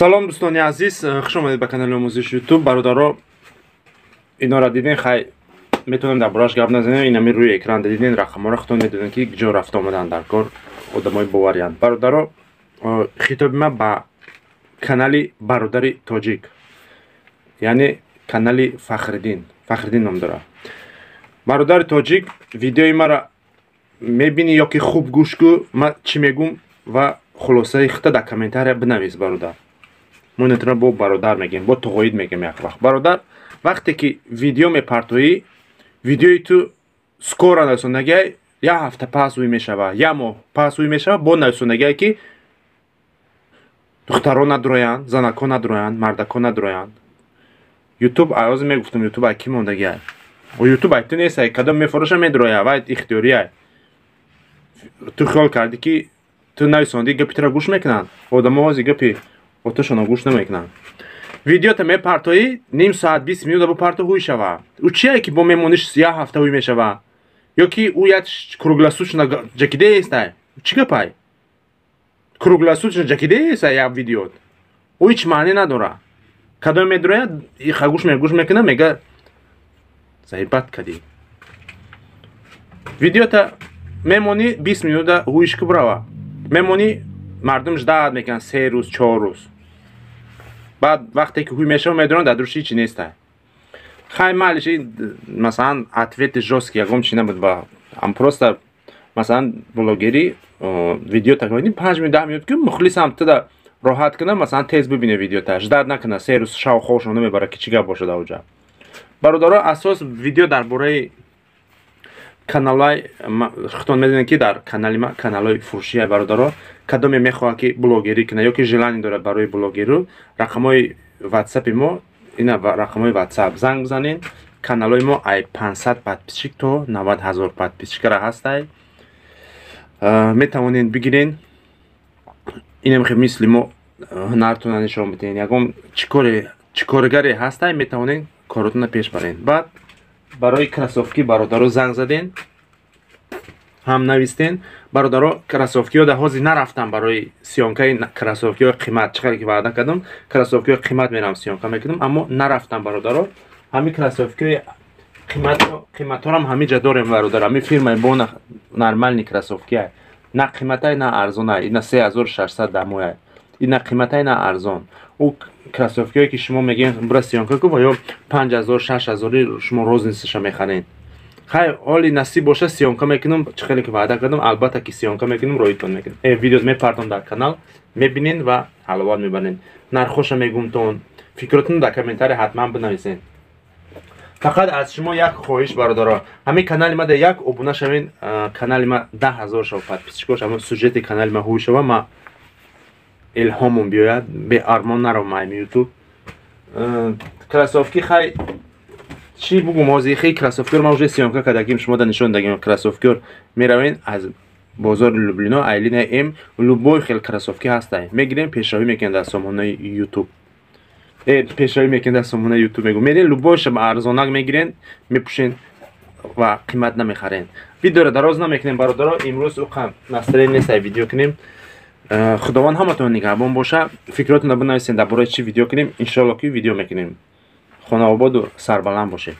Салом, дӯстони азиз, хуш омадед ба канали омӯзиши Ютуб. Бародаро, инора диден, хай, метавонем дар бораш гап назанем. Инами рӯи экран диден, рақамҳоро худтон медонед, ки ҷо рафта омадан дар кор, одамои бовариянд. Бародаро, хитоби ман ба канали бародари тоҷик, яъне канали Фахриддин, Фахриддин ном дорад. Бародари тоҷик, видеои маро мебинӣ ё ки хуб гӯш кӯ, ман чӣ мегӯм, ва хулосаи худта дар комментария бинавис. Бародар, мо инатро бо бародар мегӯем, бо тоғоид мегӯем як вақт. Бародар, вақте ки видео мепартоӣ, видеои ту скоро нависондагиай, як ҳафта пас ӯй мешава, як моҳ пас ӯй мешава, бо нависондагиай, ки духтаро надуроянд, занако надуроянд, мардако надуроянд. Ютуб ҳозир мегуфтам, Ютуб ай кӣ мондагиай? Ютуб ай ту нестай, кадом мефуроша, медуроя, вай ихтиёриай. Ту хиёл кардӣ, ки ту нависондӣ, гапи туро гӯш мекунанд одамо? Ҳозир гапи оташонро гӯш намекунанд. Видеота мепартоӣ, ним соат, 20 минута бипарто, ҳуй шава. Ӯ чие, ки бо мемониш, як ҳафта ҳуй мешава? Ё ки ӯ як круглосуточно ҷакидеестай? Чӣ гапай, круглосуточно ҷакидеестай як видеот? Ӯ ҳеҷ маъне надора. Кадом медурояд, гӯш гӯш мекуна, мега: «Заебать кадӣ». Видеота мемонӣ, 20 минута ҳуиш ку бирава, мемонӣ, мардум ждать мекунанд 3 рӯз, 4 рӯз. Баъд вақте ки ҳуй мешава, медонанд, дар дуруши ҳичи нестай. Хай, майлиш, масалан, ответи жёсткий ягон чи набуд, ба просто, масалан, блогерӣ видео такни 5 минут, 10 минут, ки мухлисам туда роҳат кунад, масалан, тез бибине видеота, ждать накунад 3 рӯз, шав хобшон намебарад, ки чӣ гап бошад ауҷа. Бародаро, асос видео дар бораи каналҳои худтон медонед, ки дар канали ма каналҳои фурӯшия. Бародаро, кадоме мехоҳад, ки блогерӣ кунад ё ки желание дорад барои блогеру, рақамҳои Ватсапи мо ина, рақамҳои Ватсап занг бизанед. Каналҳои мо ай 500 подписчик то 90 000 подписчикара ҳастай, метавонед бигирен. Инам хе мисли мо ҳунартона нишон бидиҳен, ягон чӣ коргаре ҳастай, метавонед коротона пеш барен. Баъд барои кроссовки, бародаро, занг заден, ҳам навистен. Бародаро, кроссовкиҳо дар ҳозир нарафтам барои съёмкаи кроссовкиҳои қимат. Чӣ қадр ки ваъда кардам, кроссовкиҳои қимат мерам, съёмка мекунам, аммо нарафтам. Бародаро, ҳамин кроссовкиҳои қиматҳорам ҳамин ҷа дорем. Бародар, ҳамин фирмаи бо нормальный кроссовкиа, на қиматай, на арзонай. Ина 3600 дамояй, ина қиматай, на арзон. Ӯ кроссовкиҳое, ки шумо мегӯед, бура съёмка ку, ва ё 5000, 6000-и шумо розницаша мехаред. Хай, ҳоли насиб боша, съёмка мекунам. Чӣ хеле ки ваъда кардам, албатта ки съёмка мекунам, роитон мекунам, видео мепартом дар канал, мебинен ва ҳаловат мебарен. Нархоша мегумтон, фикротон дар комментария ҳатман бинависен. Фақат аз шумо як хоҳиш, бародаро: ҳамин канали ма да як обуна шавен, канали ма 10 000 шава подписчикош, ҳамон сюжети канали ма ҳуй шава, ма илҳомон биёяд, беармон наравам ами Ютуб. Кроссовки, хай, чӣ бугум ҳозир? Хи кроссовкиро ман уже съёмка кардагим, шумо да нишон дагим. Кроссовкиёр меравен аз бозори Люблино, айлина М, любой хел кроссовки ҳастай, мегирем, пешравӣ мекунем дар сомонаи Ютуб. Пешравӣ мекунем дар сомонаи Ютуб, мегӯм, мерен, любойша арзонак мегирен, мепӯшен ва қимат намехарен. Видеоро дароз намекунем, бародаро, имрӯз уқа настроение нестай видео кунем. Худованд ҳаматон нигаҳбон боша. Фикротонро бинависен, дар бораи чӣ видео кунем. Иншоалло, ки видео мекунем. Хонаободу сарбаланд бошед.